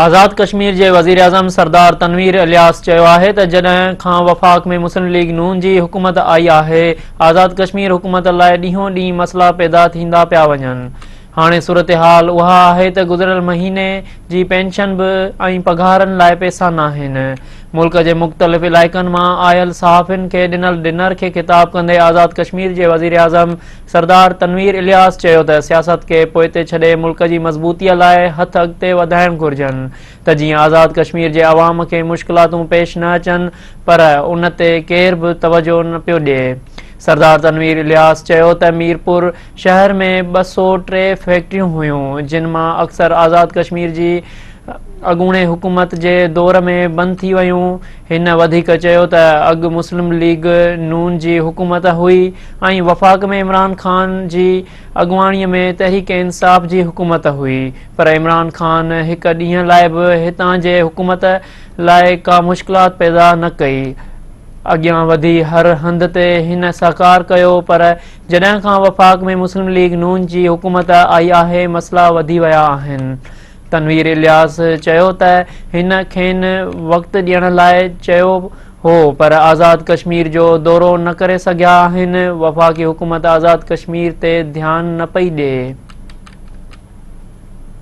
آزاد ڪشمير جي وزيراعظم سردار تنوير الياس چيو آهي ته جڏهن کان وفاق ۾ مسلم ليگ نون جي حڪومت آئي آهي آزاد ڪشمير حڪومت لاء ڏينهون ڏينهن مسئلا پيدا ٿيندا پيا وڃن هاڻي صورتحال اها آهي ته گذريل مهيني جي پينشن به ۽ پگهارن لاء پئسا ناهن ملڪ جي مختلف علائقن مان آيل صحافين کي ڏنل ڊنر کي خطاب ڪندي آزاد ڪشمير جي وزيراعظم سردار تنوير الياس چيو ته سياست کي پوئتي ڇڏي ملڪ جي مضبوطي لاء هٿ اڳتي وڌائڻ گهرجن ته جيئن آزاد ڪشمير جي عوام کي مشڪلاتون پيش نه اچن پر ان تي ڪير به توجهه نه پيو ڏئي. سردار تنوير الياس چيو ته ميرپور شهر ۾ 203 فيڪٽريون هيون جن مان اڪثر آزاد ڪشمير جي اڳوڻي حڪومت جي دور ۾ بند ٿي ويون. هن وڌيڪ چيو ته اڳ مسلم ليگ نون جي حڪومت هئي ۽ وفاق ۾ عمران خان جي اڳواڻي ۾ تحريڪ انصاف جي حڪومت هئي پر عمران خان هڪ ڏينهن لاء به هتان جي حڪومت لاء ڪا مشڪلات پيدا نه ڪئي. اڳيان وڌي هر هنڌ تي هن سهڪار ڪيو پر جڏهن کان وفاق ۾ مسلم ليگ نون جي حڪومت آئي آهي مسئلا وڌي ويا آهن. تنوير الياس چيو ته هن کين وقت ڏيڻ لاء چيو هو پر آزاد ڪشمير جو دورو نه ڪري سگهيا آهن، وفاقي حڪومت آزاد ڪشمير تي ڌيان نه پئي ڏئي.